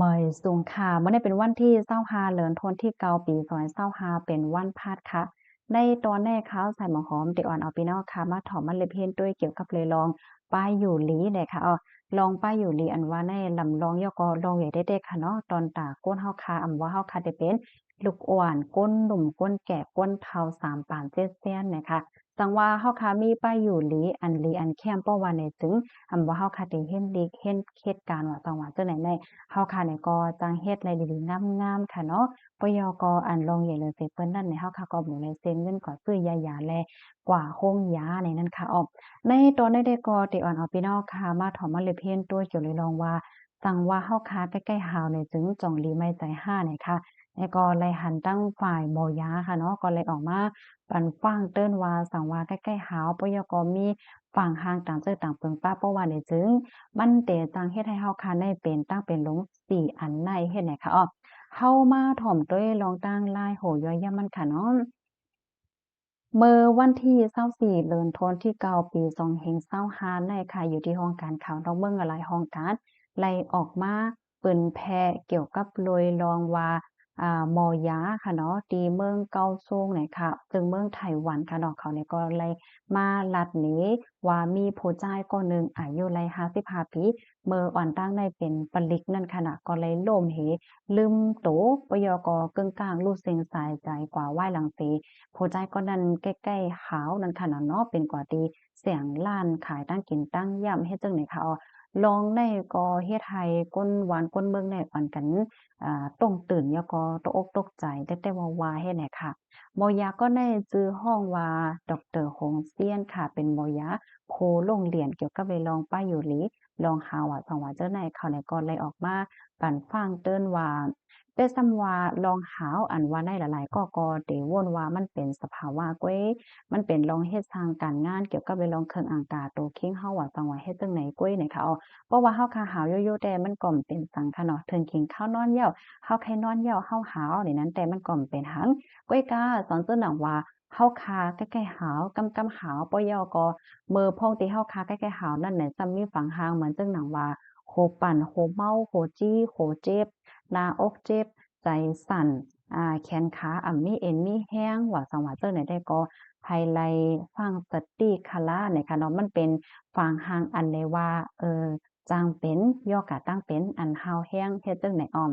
ໝາຍສູງຄ່ະ ມື້ນີ້ເປັນວັນທີຊາວຫ້າ ເດືອນທັນວາ ປີສອງພັນຊາວຫ້າ ເປັນວັນພະຫັດຄ່ະ. ໃນຕອນນີ້ ຂ່າວສາຍໝໍຫອມ ໄດ້ອອນເອົາພີ່ນ້ອງຄ່ະ ມາຖອມມາເລັບຮຽນດ້ວຍກ່ຽວກັບເລື່ອງລອງປ້າຍຢູ່ຫຼີແດ່ຄ່ະ. ອໍ ລອງປ້າຍຢູ່ຫຼີອັນວ່ານີ້ ລຳລອງ ແລ້ວກໍລອງໃຫຍ່ເດັກໆ ຄ່ະເນາະ. ຕອນຕາກຄົນເຮົາຄ່ະ ອຳວ່າເຮົາຄ່ະໄດ້ເປັນລູກອ່ອນ, ຄົນໜຸ່ມ, ຄົນແກ່, ຄົນເຖົ້າ, ສາມປານເຈັດແສນແດ່ຄ່ະ. ຈັ່ງວ່າເຮົາຄ່ະມີປ້າຍຢູ່ຫຼີ ອັນຫຼີອັນແຄ້ມ ເພາະວ່າໃນຈຶ່ງ ອຳວ່າເຮົາຄ່ະໄດ້ເຮັດວຽກເຮັດ ເຮັດການວ່າ ຈັ່ງວ່າຈັ່ງໃດແດ່ ເຮົາຄ່ະນີ້ກໍຈັ່ງເຮັດໄດ້ດີໆງາມໆ ຄ່ະເນາະ. ປະໂຫຍດກໍອັນລອງໃຫຍ່ເລີຍເສຍເພິ່ນນັ້ນ ເຮົາຄ່ະກໍບໍ່ໄດ້ເສຍເງິນ ກໍຊື້ຢາຢາ ແລະ ກວ່າໂຮງຢາໃນນັ້ນຄ່ະ. ອໍ ໃນຕອນນີ້ເດ້ກໍໄດ້ອອນເອົາພີ່ນ້ອງຄ່ະ ມາຖອມມາເລັບຮຽນດ້ວຍກ່ຽວເລື່ອງລອງວ່າ ຈັ່ງວ່າເຮົາຄ່ະໃກ້ໆຫາວໃນຈຶ່ງ ຈ່ອງຫຼີໄມໃຈຫ້າໃນຄ່ະ. ແລ້ວກໍໄດ້ຫັນທັງຝ່າຍໝໍຢາຄ່ະເນາະ ກໍໄດ້ອອກມາປັນຟັງເຕືອນວ່າ ຈັ່ງວ່າໃກ້ໆຫາວ ປະໂຫຍດກໍມີຟາງຮ່າງຕ່າງເຈີຕ່າງເປິງປະ ເພາະວ່າໃນຈຶ່ງ ມັນເຕຈັ່ງເຮັດໃຫ້ເຮົາຄ່ະໄດ້ເປັນ ຕັ້ງເປັນລົງສີ່ອັນໃນເຮັດໃດຄ່ະ. ອໍ ເຮົາມາຖອມໂຕເລກລອງຕັ້ງຫຼາຍໂຫຍ້ອນຢາມັນຄ່ະເນາະ. ເມື່ອວັນທີຊາວສີ່ ເດືອນທັນວາ ປີສອງພັນຊາວຫ້າໃນຄ່ະ ຢູ່ທີ່ຫ້ອງການຂ່າວນອກເມືອງຫຼາຍຫ້ອງການ ໄດ້ອອກມາເຜີຍແຜ່ກ່ຽວກັບເລື່ອງລອງວ່າ ອາ ໝໍຢາຄ່ະເນາະ ທີ່ເມືອງເກົາສູງໃນຄ່ະ ເຊິ່ງເມືອງໄຕ້ຫວັນຄ່ະເນາະ ເຂົານີ້ກໍໄດ້ມາລັດເນວ່າ ມີຜູ້ຊາຍຄົນໜຶ່ງອາຍຸໄດ້ຫ້າສິບຫ້າປີ ເມື່ອອ່ອນຕັ້ງໄດ້ເປັນປະລິກນັ້ນຄ່ະນະ ກໍໄດ້ລົ້ມເຫລືມໂຕ ປະໂຫຍດກໍເກິ່ງກ້າງ ລູດເສັງສາຍໃຈກວ່າວາຍຫຼັງເສ ຜູ້ຊາຍຄົນນັ້ນໃກ້ໆຫາວນັ້ນຄ່ະນະເນາະ ເປັນກວ່າທີ່ສ້າງຮ້ານຂາຍຕັ້ງກິນຕັ້ງຢາມເຮັດຈັ່ງໃດຄ່ະ. ອໍ ລອງໃນກໍເຮັດໃຫ້ຄົນບ້ານຄົນເມືອງໃນອ່ອນກັນ ອາ ຕົງຕື່ນ ແລ້ວກໍຕົກອົກຕົກໃຈ ແຕ່ແຕ່ວ່າວ່າເຮັດໃດຄ່ະ. ໝໍຢາກໍໃນຊື່ຮ້ອງວ່າ ດອກເຕີ ຫົງຊຽນ ຄ່ະ ເປັນໝໍຢາຜູ້ລົງລຽນກ່ຽວກັບເລື່ອງລອງປ້າຍຢູ່ຫຼີ ລອງຫາວວ່າ ຈັ່ງວ່າຈັ່ງໃດ ເຂົານີ້ກໍໄດ້ອອກມາປັນຟັງເຕືອນວ່າ ແຕ່ສ່ຳວ່າລອງຫາວອັນວ່າໃນຫຼາຍໆກໍ ກໍໄດ້ວົນວ່າມັນເປັນສະພາວະກ້ວຍ ມັນເປັນລອງເຮັດສ້າງການງານ ກ່ຽວກັບເລື່ອງລອງເຄື່ອງອັງກາ ໂຕເຄງເຮົາວ່າ ຈັ່ງວ່າເຮັດຈັ່ງໃດກ້ວຍໃນຄ່ະ. ອໍ ເພາະວ່າເຮົາຄ່ະຫາວຢູ່ໆ ແຕ່ມັນກໍບໍ່ເປັນສັງຄ່ະເນາະ ເຖິງກິນເຂົ້ານອນແລ້ວ ເຮົາໄຄນອນແລ້ວ ເຮົາຫາວໃນນັ້ນ ແຕ່ມັນກໍບໍ່ເປັນຫຍັງ ກ້ວຍກາ ສ່ວນເຊິ່ງໜັງວ່າ ເຮົາຄ່ະໃກ້ໆຫາວ ກຳໆຫາວ ປະໂຫຍດກໍເມື່ອພວກທີ່ເຮົາຄ່ະໃກ້ໆຫາວນັ້ນນະ ຈະມີຟາງຮ່າງເໝືອນເຊິ່ງໜັງວ່າ ໂຫປັ່ນ ໂຫເມົາ ໂຫຈີ່ ໂຫເຈັບ ໜ້າອົກເຈັບ ໃຈສັ່ນ ອາ ແຂນຂາອຳມີເອັນມີແຮງ ວ່າຈັ່ງວ່າຈັ່ງໃດແດ່ ກໍໃຫ້ໄດ້ຟັງສະຕິຄະລາໃນຄ່ະເນາະ. ມັນເປັນຟາງຮ່າງອັນໃດວ່າ ເອີ ຈັ່ງເປັນ ຢອກກະຕັ້ງເປັນ ອັນຮ້າວແຮງເຮັດຈັ່ງໃດ. ອໍ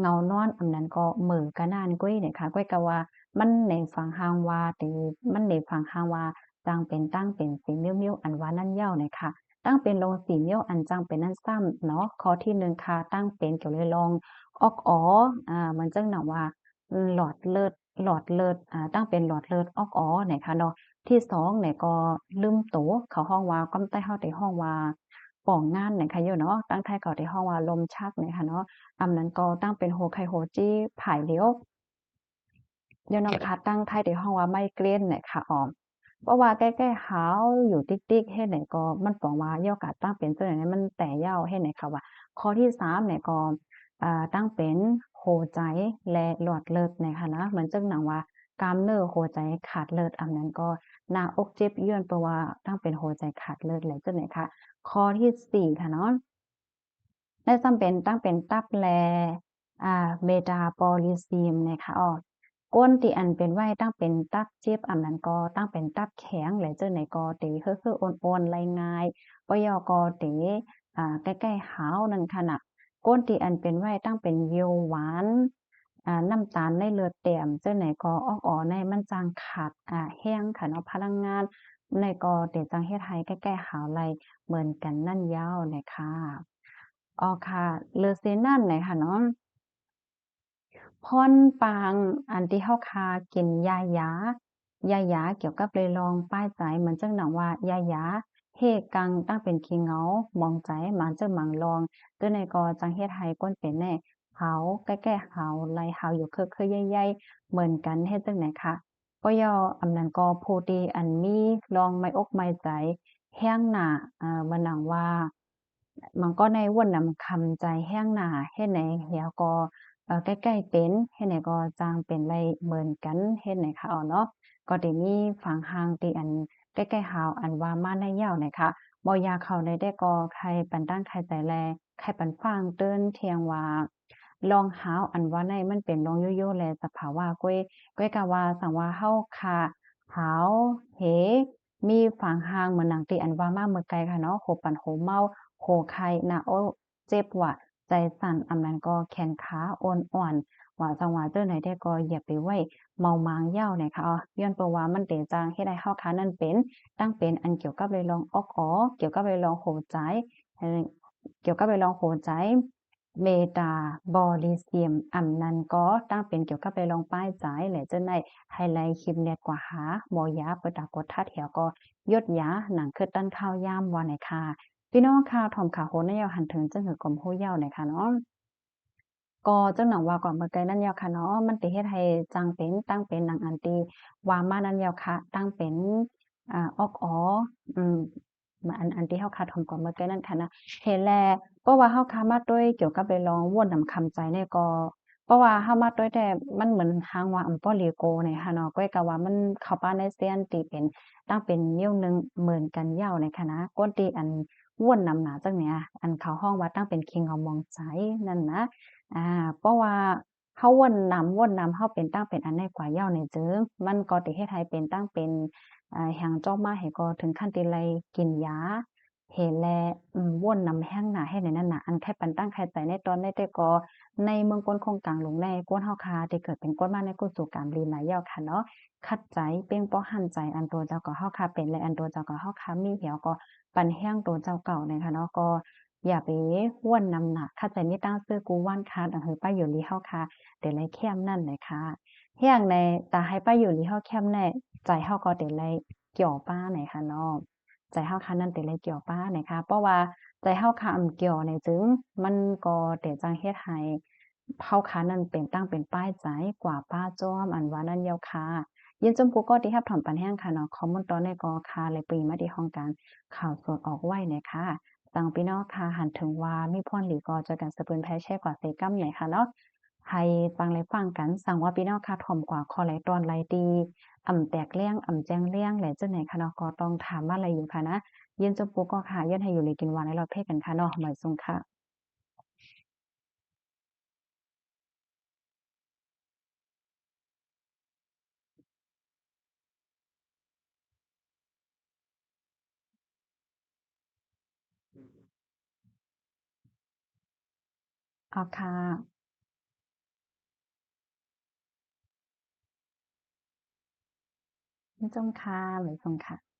ເຫງົານອນ ອຳນັ້ນກໍເໝີກະນານກ້ວຍເນຍຄ່ະ. ກ້ວຍກະວ່າມັນໃນຟາງຮ່າງວ່າ ແຕ່ມັນໃນຟາງຮ່າງວ່າຈັ່ງເປັນຕັ້ງເປັນສີ່ມ້ຽວໆ ອັນວ່ານັ້ນເຍົາະເນຍຄ່ະ. ຕັ້ງເປັນລົງສີ່ມ້ຽວ ອັນຈັ່ງເປັນນັ້ນຊ້ຳເນາະ. ຂໍ້ທີໜຶ່ງຄ່ະ ຕັ້ງເປັນກ່ຽວເລີຍລອງອອກອໍ ອາ ເໝືອນຈັ່ງໜັງວ່າ ຫຼອດເລືອດ ຫຼອດເລືອດ ອາ ຕັ້ງເປັນຫຼອດເລືອດອອກອໍເນຍຄ່ະເນາະ. ທີສອງເນຍກໍລືມໂຕ ເຂົາຮ້ອງວ່າ ກຳໃຕ້ເຮົາໄດ້ຮ້ອງວ່າ ປອງງານເນຍຄ່ະຢູ່ເນາະ. ທາງໄທເຂົາໄດ້ຮ້ອງວ່າ ລົມຊັກເນຍຄ່ະເນາະ. ອຳນັ້ນກໍຕັ້ງເປັນໂຮໄຄໂຮຈີ່ຜາຍຫຼຽວ ຢູ່ນຳຄ່ະ ທາງໄທໄດ້ຮ້ອງວ່າ ໄມເກຣນເນຍຄ່ະ. ອໍ ເພາະວ່າໃກ້ໆຫາວຢູ່ຕິກໆ ເຮັດໃດກໍມັນປອງວ່າ ຢອກກະຕັ້ງເປັນເຊິ່ງໃດມັນແຕ່ເຍົາະ ເຮັດໃດຄ່ະວ່າ. ຂໍ້ທີສາມເນຍກໍ ອາ ຕັ້ງເປັນຫົວໃຈ ແລະ ຫຼອດເລືອດເນຍຄ່ະນະ. ເໝືອນຈັ່ງໜັງວ່າ ກາມເນື້ອຫົວໃຈຂາດເລືອດ ອຳນັ້ນກໍໜ້າອົກເຈັບ ຍ້ອນເພາະວ່າຕັ້ງເປັນຫົວໃຈຂາດເລືອດ ແລະ ຈັ່ງໃດຄ່ະ. ຂໍ້ທີສີ່ຄ່ະເນາະ ໃນຊ້ຳເປັນ ຕັ້ງເປັນຕັບ ແລະ ອາ ເມຕາບອລິຊີມເນຍຄ່ະ. ອໍ ຄົນທີ່ອັນເປັນໄວຕັ້ງເປັນຕັບເຈັບ ອຳນັ້ນກໍຕັ້ງເປັນຕັບແຂງ ແລະ ຈັ່ງໃດກໍເຕເຮີໆ ອ່ອນໆ ໄລງ່າຍ ປະໂຫຍດກໍເຕ ອາ ໃກ້ໆຫາວນັ້ນຄ່ະນະ. ຄົນທີ່ອັນເປັນໄວຕັ້ງເປັນເຫຍົວຫວານ ອາ ນ້ຳຕານໃນເລືອດແຕ້ມ ຈັ່ງໃດກໍອອກອໍໃນມັນຈັ່ງຂາດ ອາ ແຮງຄ່ະເນາະ ພະລັງງານ ໃນກໍເຕຈັ່ງເຮັດໃຫ້ໃກ້ໆຫາວໄລເໝືອນກັນນັ້ນເຍົາະເນຍຄ່ະ. ອໍ ຄ່ະ ເລີເຊນັ້ນເນຍຄ່ະເນາະ ພອນປາງ ອັນທີ່ເຮົາຄ່ະກິນຢາຢາ ຢາຢາກ່ຽວກັບເລື່ອງລອງປ້າຍໃຈ ເໝືອນຈັ່ງໜັງວ່າ ຢາຢາເຮກັງ ຕັ້ງເປັນຂີ້ເຫງົາ ໝອງໃຈ ໝານເຈີໝາງລອງ ໂຕນີ້ກໍຈັ່ງເຮັດໃຫ້ຄົນເປັນແນຫາວ ແກ້ໆຫາວ ໄລຫາວຢູ່ເຄີໆໃຫຍ່ໆເໝືອນກັນ ເຮັດຈັ່ງໃດຄ່ະ. ກໍຢ່າ ອຳນັ້ນກໍຜູ້ທີ່ອັນມີລອງໄມ້ອົກໄມ້ໃຈແຮງໜ້າ ອາ ເໝືອນໜັງວ່າ ມັນກໍໃນວົນນຳຄຳໃຈແຮງໜ້າ ເຮັດໃນແຮວກໍ ເອີ ໃກ້ໆເປັນ ເຮັດໃນກໍຈັ່ງເປັນໄດ້ເໝືອນກັນ ເຮັດໃນຄ່ະເນາະ. ກໍໄດ້ມີຟາງຮ່າງທີ່ອັນ ແກ້ໆຫາວອັນວ່າມາໃນຍາວນະຄະ. ເວົ້າຢາເຂົ້າໃນແຕ່ກໍໄຄປັນຕັ້ງໄຄໃຈແລ ໄຄປັນຟັງເຕືອນທ່ຽງວ່າ ລອງຫາວອັນວ່າໃນມັນເປັນລອງຢູ່ໆ ແລສະພາວະກ້ວຍ ກ້ວຍກະວ່າ ສັງວ່າເຮົາຄະຫາວເຫ ມີຝາງຫ່າງເໝືອນໜັງທີ່ອັນວ່າມາເມື່ອໄກຄະເນາະ ໂຫປັນໂຫເມົາ ໂຫໄຄ ໜ້າອົກ ເຈັບຫວາ ໃຈສັ່ນ ອຳນັ້ນກໍແຂນຂາອ່ອນໆ ຫວາ ສັງຫວາເຈີໃນແຕ່ກໍຢ່າໄປໄວ້ເມົາມາງຍາວນະຄະ ຍ້ອນເພາະວ່າມັນເຕຈັ່ງເຮັດໃຫ້ເຮົາຄະນັ້ນເປັນ ຕັ້ງເປັນອັນກ່ຽວກັບໃນລອງອອກອອ ກ່ຽວກັບໃນລອງຫົວໃຈ ເອີ ກ່ຽວກັບໃນລອງຫົວໃຈ ເມຕາບອລິຊິມ ອຳນັ້ນກໍຕັ້ງເປັນກ່ຽວກັບໃນລອງປ້າຍໃຈ ແລະ ເຈີໃນໄຮໄລຄຣີມແນດກວ່າຫາໝໍຢາ ເປີດຕາກົດທັດແຖວກໍຢົດຢາ ໜັງຄືດຕັນຄາວຍາມວ່ານະຄະ. ພີ່ນ້ອງຄະ ຖ້ອມຂາໂຫນນະຍາວຫັນເຖິງ ເຊິ່ງຄືກອມຮູ້ຍາວນະຄະເນາະ ກໍເຊິ່ງໜັງວ່າກ່ອນເມື່ອໄກນັ້ນຍາວຄະເນາະ ມັນເຕເຮັດໃຫ້ຈັ່ງເປັນ ຕັ້ງເປັນໜັງອັນທີ່ວ່າມານັ້ນຍາວຄະ ຕັ້ງເປັນ ອາ ອອກອອ ອືມ ອັນ ອັນທີ່ເຮົາຄາຖ່ອມກ່ອນເມື່ອໄກນັ້ນຄະນະ ເຫັນແລະ ເພາະວ່າເຮົາຄາມາຕົວະກ່ຽວກັບໃນລອງວົນນຳຄຳໃຈນີ້ກໍ ເພາະວ່າເຮົາມາຕົວະແຕ່ມັນເໝືອນຫາງວ່າອຳປໍລີໂກນີ້ຄະເນາະ ກ້ວຍກະວ່າມັນເຂົ້າປາໃນເຊນທີ່ເປັນ ຕັ້ງເປັນນິ້ວໜຶ່ງເໝືອນກັນຍາວນີ້ຄະນະ ຄົນທີ່ອັນ ວົນນຳໜາຈັ່ງເນີ້ຍ ອັນເຂົາຮ້ອງວ່າຕັ້ງເປັນຄີງເງົາມອງໃຈນັ້ນນະ ອາ ເພາະວ່າເຮົາວົນນຳ ວົນນຳ ເຮົາເປັນຕັ້ງເປັນອັນໃນກວ່າຍາວໃນເຈີງ ມັນກໍຈະເຮັດໃຫ້ເປັນຕັ້ງເປັນ ອາ ແຮງຈອກມາໃຫ້ກໍເຖິງຂັ້ນທີ່ໄດ້ກິນຢາ ເຫັນແລະ ອືມ ວົນນຳແຮງໜາເຮັດໃນນັ້ນນະ ອັນໄຄປັນຕັ້ງໄຄໃຈໃນຕອນໃນແຕ່ກໍ ໃນເມືອງກົ້ນໂຄ້ງກາງຫຼົງໃນ ຄົນເຮົາຄາທີ່ເກີດເປັນຄົນມາໃນກຸສົກຳດີຫຼາຍຍາວຄະເນາະ ຂັດໃຈ ເປັ່ງປໍຫັ້ນໃຈ ອັນຕົວເຈົ້າກໍເຮົາຄາເປັນ ແລະ ອັນຕົວເຈົ້າກໍເຮົາຄາມີແຮວກໍ ປັນແຮງໂຕເຈົ້າເກົ່ານະຄະເນາະ ກໍຢ່າໄປວົນນຳໜາ ຄັດໃຈມີຕັ້ງຊື່ກູວານຄາ ດັງຄືປ້າຢູ່ລີເຮົາຄາ ແຕ່ໄລແຄມນັ້ນນະຄະ ແຮງໃນຕາໃຫ້ປ້າຢູ່ລີເຮົາແຄມແນ່ ໃຈເຮົາກໍແຕ່ໄລກ່ຽວປ້ານະຄະເນາະ ໃຈເຮົາຄານັ້ນແຕ່ໄລກ່ຽວປ້ານະຄະ ເພາະວ່າໃຈເຮົາຄາອຳກ່ຽວໃນຈຶ່ງ ມັນກໍແຕ່ຈັ່ງເຮັດໃຫ້ ເຮົາຄານັ້ນເປັນຕັ້ງເປັນປ້າຍໃຈກວ່າປ້າຈ້ອມ ອັນວ່ານັ້ນຍາວຄະ ຍິນຊົມກູກໍທີ່ຮັບຖອມປັນແຮງຄະເນາະ ຂໍ້ມູນຕອນນີ້ກໍຄາໄລປີມາທີ່ຫ້ອງການຂ່າວສົດອອກໄວ້ນະຄະ ຈັ່ງພີ່ນ້ອງຄາຫັນເຖິງວ່າມີພອນດີກໍຊ່ວຍກັນສະບືນແພແຊກວ່າເຊກຳນະຄະເນາະ ໃຫ້ຟັງໄລຟັງກັນ ສັງວ່າພີ່ນ້ອງຄາຖ່ອມກວ່າຂໍ້ໄລຕອນໄລທີ່ ອຳແຕກແລ້ງ ອຳແຈ້ງແລ້ງແລະ ຈັ່ງໃດຄະເນາະ ກໍຕ້ອງຖາມມາໄລຢູ່ຄະນະ ຍິນຊົມກູກໍຄາ ຍ້ອນໃຫ້ຢູ່ດີກິນຫວານໃນລອດເພກັນຄະເນາະ ໝາຍສົງຄະ. ເອົາຄ່ະ ມີຊົມຄ່ະ ມີຊົມຄ່ະ.